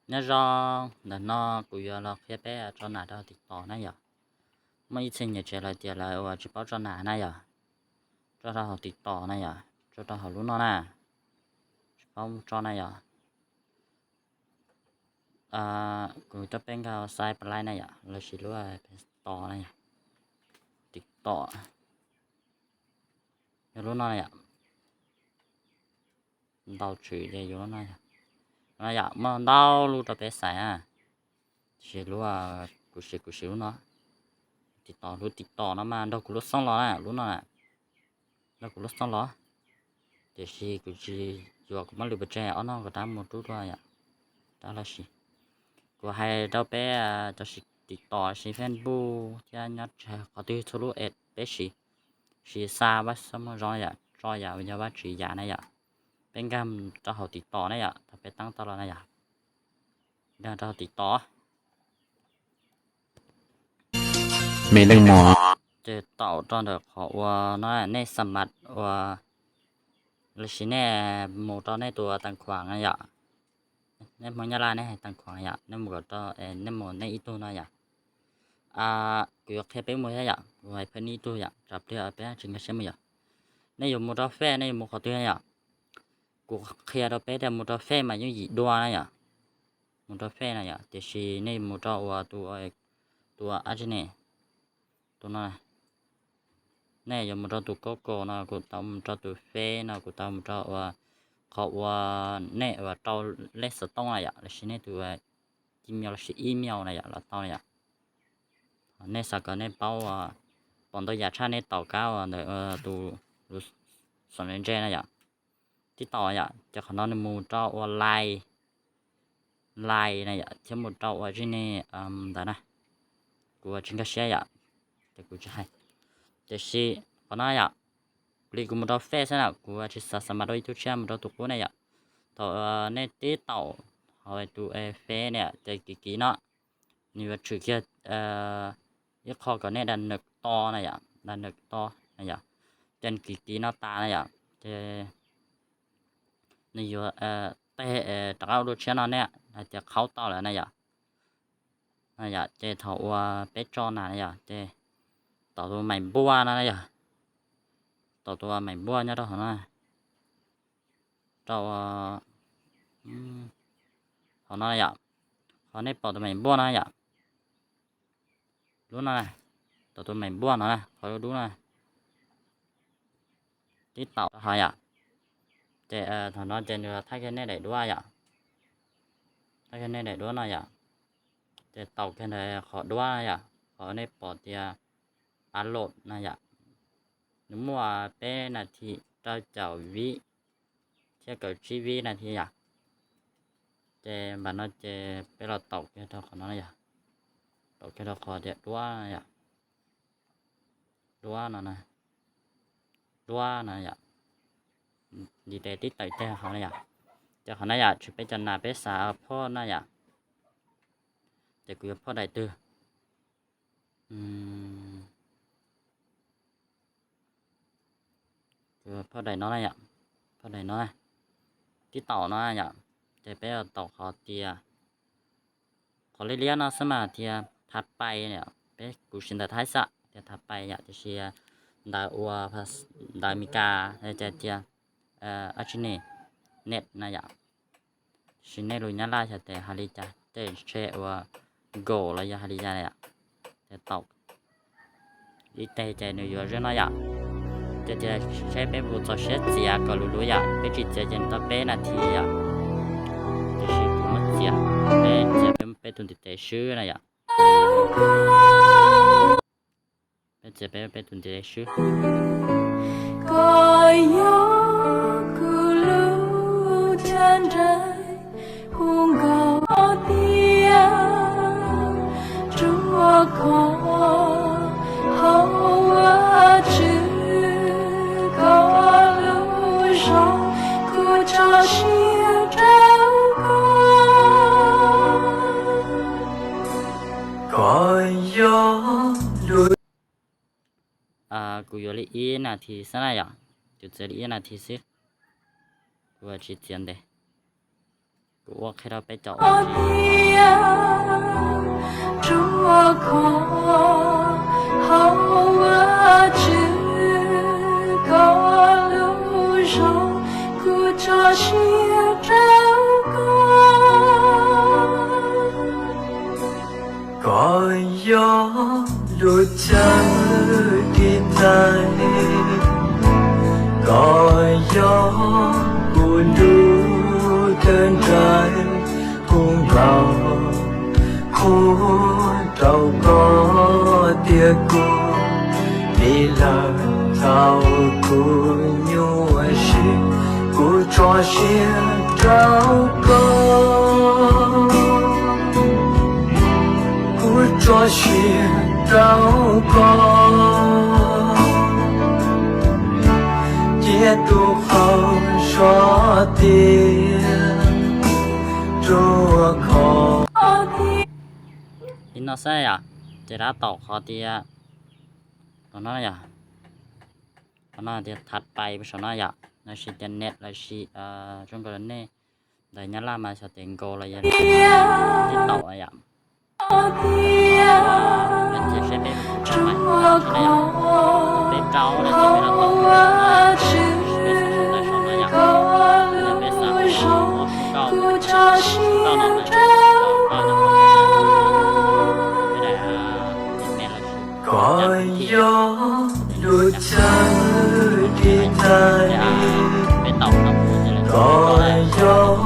Nyob zoo, ntawm no kuv yuav los qhia peb tso nas rau hauv TikTok na yom. Muaj ib txhia nyiam tsev lawv tias lawv uas tsis paub tso nas na yom, tso rau hauv TikTok na yom, tso rau hauv lub no na, tsis paub tso na yom. Kuv coj peb nkag saib Play na yom, lossis lub Play Store na yom, TikTok, yog lub no na yom. Ntau tswv ces yuav lub no yom. Lub no yom, muaj ntau lub rau peb xaiv na, tiam sis lub kuv siv, kuv siv lub no. TikTok, lub TikTok no mas nrog kuv lub xoob los na, lub no na, nrog kuv lub xoob los. Tiam sis kuv tsis yuav, kuv muab lwm pov tseg ob no kom rov mus rub dua yom, rov los siv. Kuv hais rau peb cov siv TikTok, siv Facebook thiab nyob tsawg qhov twg txhua lub es peb siv, siv xa Vaj Xab Muaj Zoo yom, tso yam uas yog Vaj Tswv yam na yom. Peb nkag rau hauv TikTok na yom, thaum peb teeb tau los na yom, nkag rau hauv TikTok. Me leej mos, ces taum rau ntawm qhov uas no nej xa mas ua, lossis nej mus rau nej tus tag khuam na yom. Nej Hmoob Nyab Laj nej hais tag khuam yom, nej mus kom rau, nej mus nej ib tug no yom. Kuv yuav qhia peb mus thiab yom, kuv hais peb ib tug yom, tsam pliag peb tsis nkag siab mus yom. Nej yuav mus rau Fej, nej yuav mus qhov twg yom? Kuv qhia rau peb tias mus rau Fej mas yooj yim dua na yom, mus rau Fej na yom, tiam sis nej mus rau uas tus, tus dab tsi ne, tus no, nej yuav mus rau tus Google no, kuv tau mus rau tus Fej no, kuv tau mus rau uas qhov uas nej uas rau lej xov tooj na yom, lossis nej tus Gmail lossis email na yom, los tau na yom. Nej xav kom nej paub pom ntau yam tshaj nej taum kab uas ntawm tus lus xom ntse na yom, tib taum yom, ces qhov no nws mus rau ua Line, Line na yom, thiab mus rau ua Gmail ntawd na. Kuv tsis nkag siab yom, ces kuv tsis hais. Tiam sis qhov no yom, li kuv mus rau Fej xwb na, kuv tsis xav xa mas rau ib tug tshiab, mus rau tus qub ne yom. Thaum nej tib taum hauv tus Fej ne, ces kiv kiv no nws yuav tshwm kiag ib qho kom nej đăng nhập to na yom, đăng nhập to na yom. Ces kiv kiv no tas na yom, ces nws yuav teg rov qab ua dua tshiab no ne, hais tias khaub tau lawm na yom. Yom, ces thaum uas peb tso nas na yom, ces taum tus maim npuaj no na yom, taum tus maim npuaj nyob rau hauv no, rau hauv no yom, qhov nej pom tus maim npuaj no yom, lub no, taum tus maim npuaj no na, qhov dub dub no, tib taum rau hauv yom. Ces thaum no ces nws thaij kiag nej daim duab yom, thaij kiag nej daim duab no yom. Ces taum kiag ntawm qhov duab no yom, qhov nej pom tias upload no yom, nws muaj peb nas this rau caum vib thiab kaum tsib vib nas this yom. Ces npam no ces peb los taum kiag rau qhov no yom, taum kiag rau qhov tias duab yom, duab no, duab no yom, ntiv tes tib tawm kiag hauv no yom. Ces qhov no yom, tsis peb cov nas peb xav phoj no yom, ces kuv yuav phoj daim twg? Phoj daim no na yom, phoj daim no, tib taum no yom. Ces peb taum qhov tias, qhov liab liab no xwb mas tias thav pais, peb kuv siv ntawv Thaib xwb tias thav pais yom, tiam sis ntawv ua, ntawv Meskas ces tias dab tsi ne, net na yom. Tiam sis nej lus Nyab Laj xyov tes hais li cas, tej ntshe ua Google los yog hais li cas na yom. Ces taum ib teg ces nws yuav zoo no yom. Ces tias seb peb puas txaus siab txiav kom luv luv yom, peb tsis txiav ces nws tau peb nas this yom. Tiam sis kuv muab txiav, peb txiav peb tus ntiv tes swb na yom. Peb txiav peb, peb tus ntiv tes swb. Koj yog kuv lub chaw nraim, hu nkaus tias rua kho hauv Vajtswv koj lub zog, kuv tso siab rau koj. Koj yog lub, kuv yuav li ib nas this xwb na yom, kuv txiav li ib nas this xwb, kuv tsis txiav ntev. Kuv ua qhia rau peb cov ua tias, rua kho hauv Vajtswv koj lub zog, kuv tso siab rau koj. Koj yog lub chaw tiv thaiv, koj yog kuv lub chaw nraim, kuv nkaum qhuav rau koj tias kuv tiv lawm thaum kuv nyuaj siab, kuv tso siab rau koj, kuv tso siab rau koj, cia tus qaug zog tiag rua kho. Li no xwb yom, ces rov taum qhov tias, qhov no yom, qhov no tias thav pais peb saum no yom, lossis tias net lossis zoo nkaus li nej ntawm Nyab Laj mas xyov tias Go los yog TikTok yom. Peb cia seb peb tus pais, peb rau na, ces peb los taum, peb xav sau tais sau no yom, yog peb xav ua kauj, kauj no mas, kauj no, peb daim me los sis Koj yog lub chaw tiv thaiv, koj yog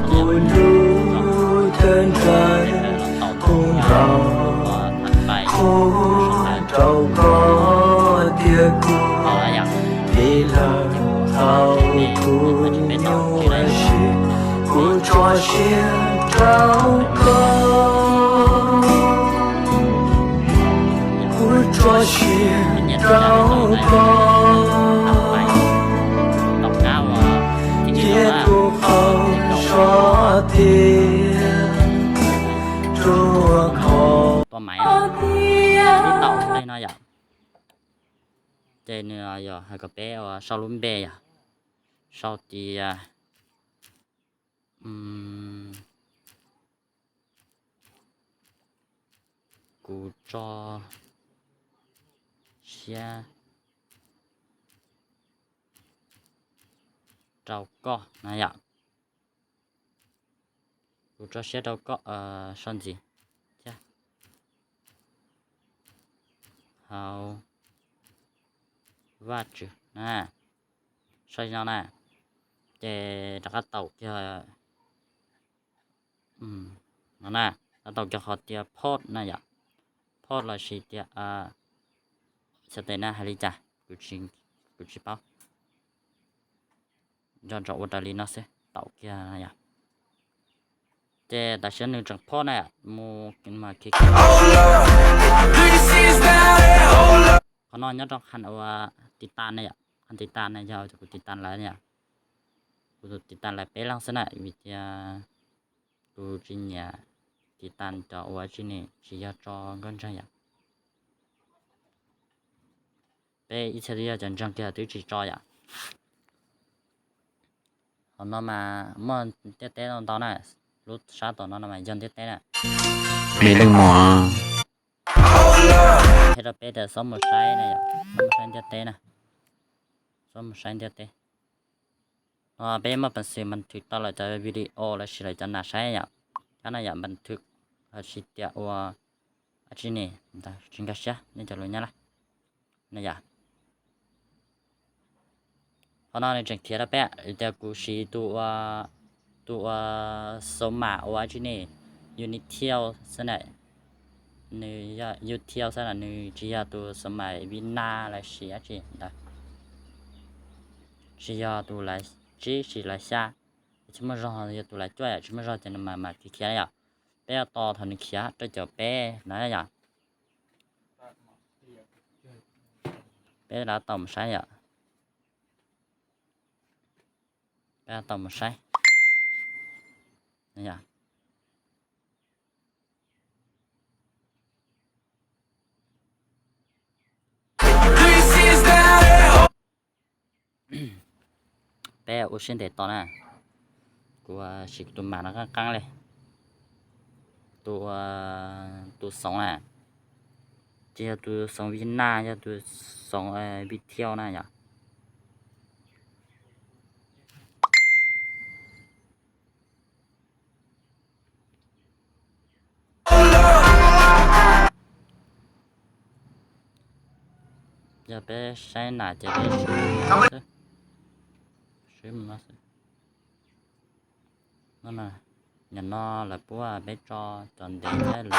kuv lub chaw nraim, kuv nkaum qhuav rau koj tias kuv tiv lawm thaum kuv nyuaj siab, kuv tso siab rau koj, kuv tso siab rau koj, cia tus qaug zog tiag rua kho. Pib taum tej no yom, ces nws yog hais kom peb ua sau lub npe yom, sau tias kuv tso siab rau koj na yom. Kuv tso siab rau koj, sau ntxiv thiab, hauv Vajtswv na, sau li no na, ces rov qab taum kiag no na, rov taum kiag qhov tias post na yom, post lossis tias xyov tes na hais li cas, kuv tsis paub. Nco ntsoov ua raws li no xwb, taum kiag no yom. Ces tam sim no nws tseem post na, mus mas khi, qhov no nyob rau qhov uas tiv tas na yom, qhov tiv tas na yog kuv tiv tas lawv yom, kuv tiv tas lawv peb leeg xwb na, vim tias kuv tsis nyiam tiv tas cov uas tsis ne, tsis yog tso nkauj ntseeg yom. Peb ib txhia twb yog cov ntseeg kiag twb tsis tso yom. Qhov no mas muaj ntiaj teb ntau na, lub sab tom no no mas yog ntiaj teb na. Me leej muam, qhia rau peb tias xob mus saib na yom, xob mus saib ntiaj teb na, xob mus saib ntiaj teb. No peb muaj peev xwm npaj thwm tau lawv cov video lossis lawv cov nas saib yom. Cov no yom npaj thwm lossis tias ua tsis ne, tsis nkag siab nej cov lus Nyab Laj na yom. Qhov no nws tseem qhia rau peb tias kuv siv tus ua, tus ua xov mam ua tsis ne, Unitel xwb na, nws yog Unitel xwb na, nws tsis yog tus xov mam Vina lossis dab tsi ntawd, tsis yog tus lav tsib tsis lav xya, tsis muaj zog, yog tus lav cuaj yom, tsis muaj zog ces nws mam mam khiav khiav yom. Peb yuav tos thaum nws khiav rau caum peb na yom. Peb rov taum mus saib yom. Peb rov taum mus saib. Peb ua siab ntev tos na. Kuv Kuv siv tus mam no qab qab li. Tus, tus xoov na, ces yog tus xoov Vib Naj, yog tus xoov Vib Thiau na yom. Yog peb saib nas ces peb swb mus no xwb. No, nim no lawv pub peb tso cov ntev thiab lawv,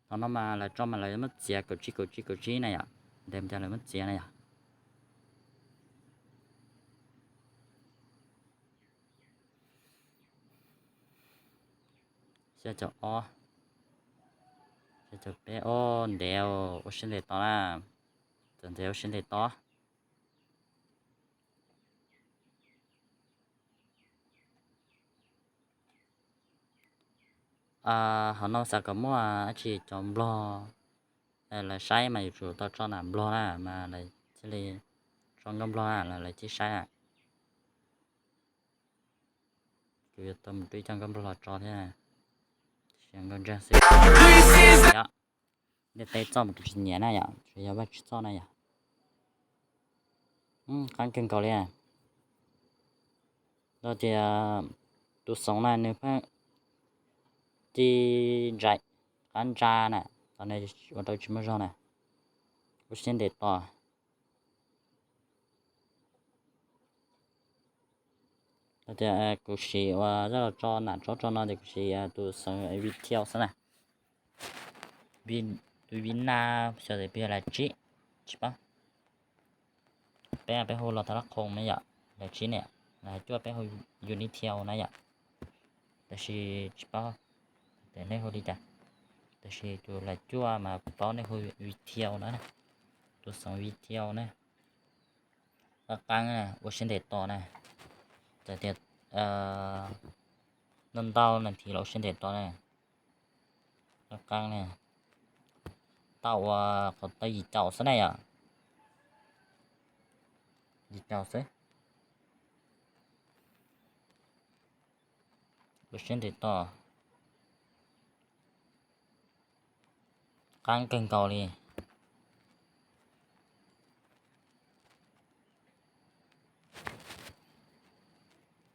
qhov no mas lawv tso mas lawv muab txiav kaum tsib kaum tsib kaum tsib na yom. Ntev cas lawv muab txiav na yom. Xya caum ob, xya caum peb, o, ntev, ua siab ntev to na. Txawm ntev ua siab ntev to. Qhov no xav kom muaj dab tsi cov nplog lawv saib mas yuav tsum tau tso nas nplog na mas lawv thiaj li tso nkauj nplog na los lawv thiaj saib na. Kuv yuav tau mus rub cov nkauj nplog los tso thiab. Nkauj ntseeg xwb. Yog ntiaj teb txoj mas kuv tsis nyiam na yom, tsuas yog Vajtswv txoj na yom. Qab kawg nkaus li. Yog tias tus xoov na nws pheej ci ntsa, qab ntsa na, qhov no ua rau tsis muaj zog na. Ua siab ntev to. Tias kuv siv ua zaj los tso nam tsob tso no ces kuv siv tus xoov Vib Thiau xwb na. Tus Vib Naj xyov tias peb yog lawv tsib, tsis paub. Peb, peb hu los Thav Laj Khoom na yom, lawv tsib ne, lawv cuaj peb hu Vib Thiau na yom. Tab sis tsis paub tias nej hu li cas, tab sis tus lawv cuaj mas kuv paub nej hu Vib Thiau na, tus xoov Vib Thiau na. Qab qab na, ua siab ntev to na. Txawm tias ntau ntau nas this los ua siab ntev to na. Qab qab na, tau ua qhov tau yim caum xwb na yom. Yim caum xwb. Ua siab ntev to. Qab kawg nkaus li.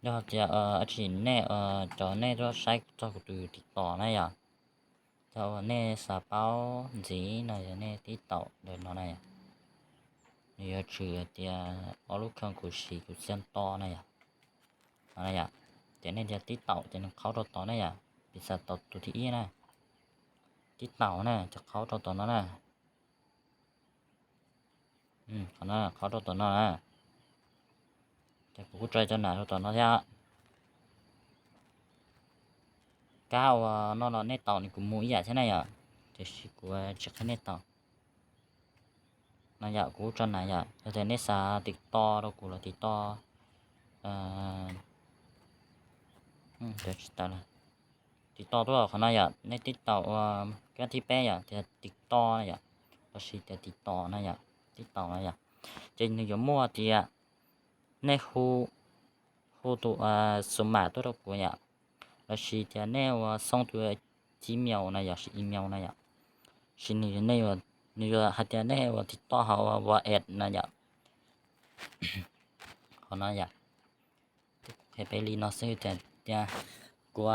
Yog tias dab tsi nej, cov nej tuaj saib txog kuv tus TikTok na yom, yog uas nej xav paub ntxiv no yog nej TikTok ntawm no na yom, nws yuav tshwm tias ob lub khoom kuv siv kuv txiaj nto na yom. Yom, ces nej tias TikTok ces nws qhaub rau tod na yom, piv xam tau tus thib ib na, TikTok na ces qhaub rau tom no na. Qhov no qhaub rau tom no na. Ces kuv kuj tso cov nas rau tom no thiab. Kab uas no los nej taus nws kuj mus ib yam thiab na yom, tiam sis kuv tsis qhia nej taus. No yom, kuv kuj tso nas yom, yog tias nej xav TikTok rau kuv los TikTok, tsis tau, TikTok tuaj qhov no yom, nej TikTok ua kab thib peb yom, tias TikTok na yom, los sis tias TikTok na yom, TikTok na yom, ces nws yuav muaj tias nej hu, hu tus xu mam tuaj rau kuv yom, los sis tias nej ua xoob tus Gmail na yom, sis email na yom, sis nws, nws yuav hais tias nej ua TikTok ho ua WhatsApp na yom. Qhov no yom, qhia peb li no xwb tias, tias kuv,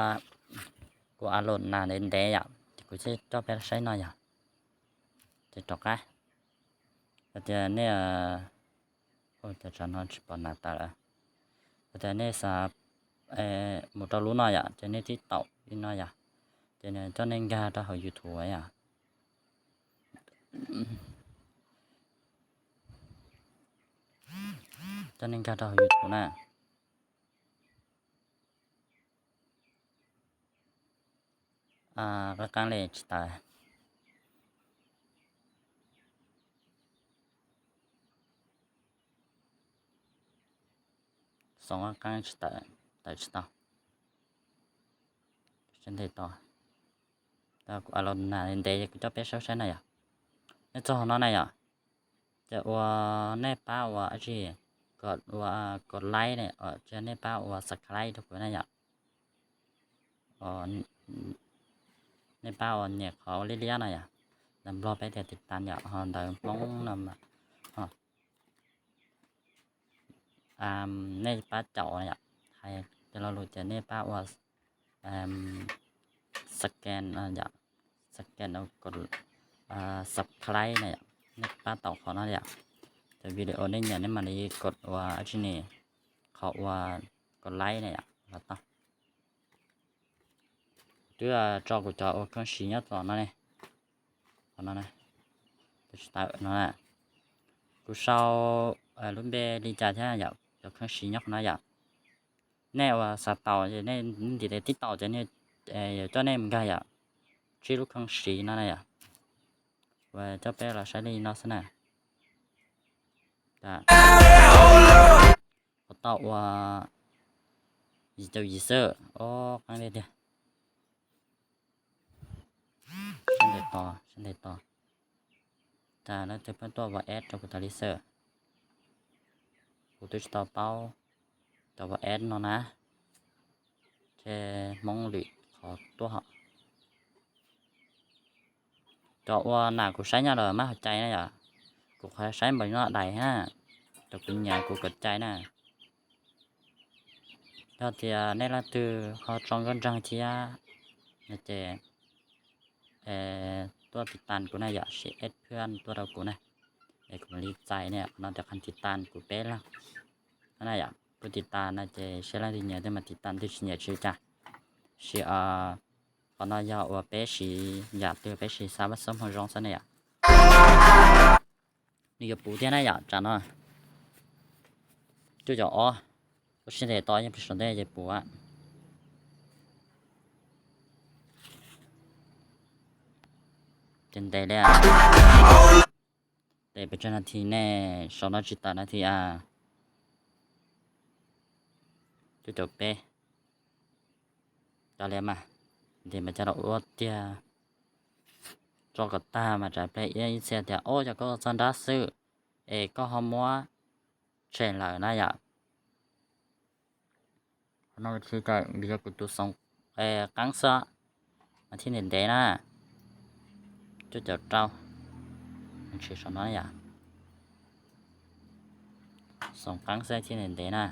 kuv upload nas ntev ntev yom, ces kuv thiaj coj peb saib no yom. Ces rov qab, yog tias nej, cov tsam no tsis pom nas tas lawm. Yog tias nej xav mus rau lub no yom, ces nej TikTok li no yom, ces nws coj nej nkag rau hauv YouTube yom. Coj nej nkag rau hauv YouTube na. Qab qab li tsis tawm. Xoom qab qab tsis tawm, tawm tsis tau. Sab ntev to. Kuv upload nas ntev, kuv coj peb saib saib na yom. Nej txog no na yom. Ces uas nej pab ua dab tsi, kom ua, kom like ne, ces nej pab ua subscribe rau kuv na yom. Nej pab ua nyem qhov ua liab liab no yom, ntawv Nplog peb tias tiv tas yom, ho ntawv Hmoob no mas nej pab caum yom, hais tias lo lus ces nej pab ua scan, scan, subscribe na yom, nej pab tau qhov no yom. Cov video nej nyiam nej mam li kod ua dab tsi ne, qhov ua kod like na yom los tau. Twb tso kuv cov ua kheej siv nyob tom no ne, qhov no, tsis tawm no na. Kuv sau lub npe li cas thiab yom, cov kheej siv nyob qhov no yom. Nej uas xav tau es nej ntim tes tib tau ces yuav coj nej mus nkag yom, tsib lub kheej siv no na yom. Uas coj peb los saib li no xwb na. Qhov tau ua yim caum yim xwb, o, qeeb tiag tiag. Sab ntes tos, sab ntes tos. Tas leej twg pheej tuaj ua ad rau kuv tas li xwb. Kuv twb tsis tau paub cov ua ad no na. Ces Hmoob lwm qhov tuaj hos. Cov ua nam kuv saib nyob lawm mab hauv cai na yom. Kuv qhov saib npaum no dais na, cov kuv nyiam kuv kom cai na. Yog tias nej leej twg ho tso nkauj nraug thiab no ces tuaj tiv tas kuv na yom, sim add friend tuaj rau kuv na. Es kuv mam li txais ne, qhov no tias qhov tiv tas kuv peb leeg na yom. Kuv tiv tas no ces seb leej twg nyiam tej mas tiv tas, twg tsis nyiam tsis ua cas. Sis qhov no yog uas peb siv yam twg peb siv xab pab xob hmoo zoo xwb na yom. Nws yuav puv thiab na yom, tsam no cuaj caum ob, ua siab ntev tos yeej plis saum ntej ces puv. Ces ntev li, ntev pes tsawg nas this ne, saum no tsis tawm nas this a. Cuaj caum peb. Cov li mas, ntev mas coj los ua tiag. Tso kom tag mas tsam ple ib txhia tias, o, yog koj txog nrab xwb es koj ho muab tshem lawm na yom. Qhov no tsis tawm vim yog kuv tus xoom qeeb xwb, mas thiaj ntev ntev na. Cuaj caum rau, tsis saum no yom. Xoom qeeb xwb thiaj ntev ntev na.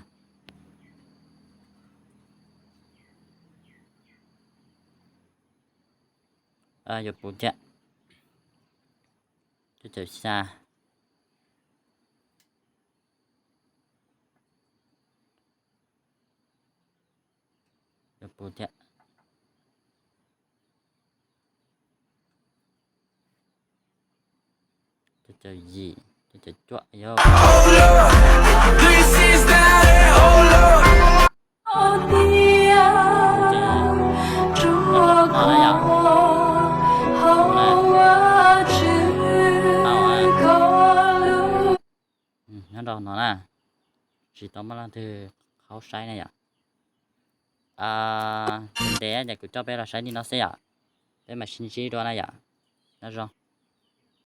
Yuav puv thiab. Cuaj caum xya. Yuav puv thiab. Cuaj caum yim, cuaj caum cuaj, yog nyob rau no na, tsis tau muaj leej twg qhaub saib na yom. Ntev ces kuv coj peb los saib li no xwb yom. Peb mam sib ntsib dua na yom. Nyob zoo.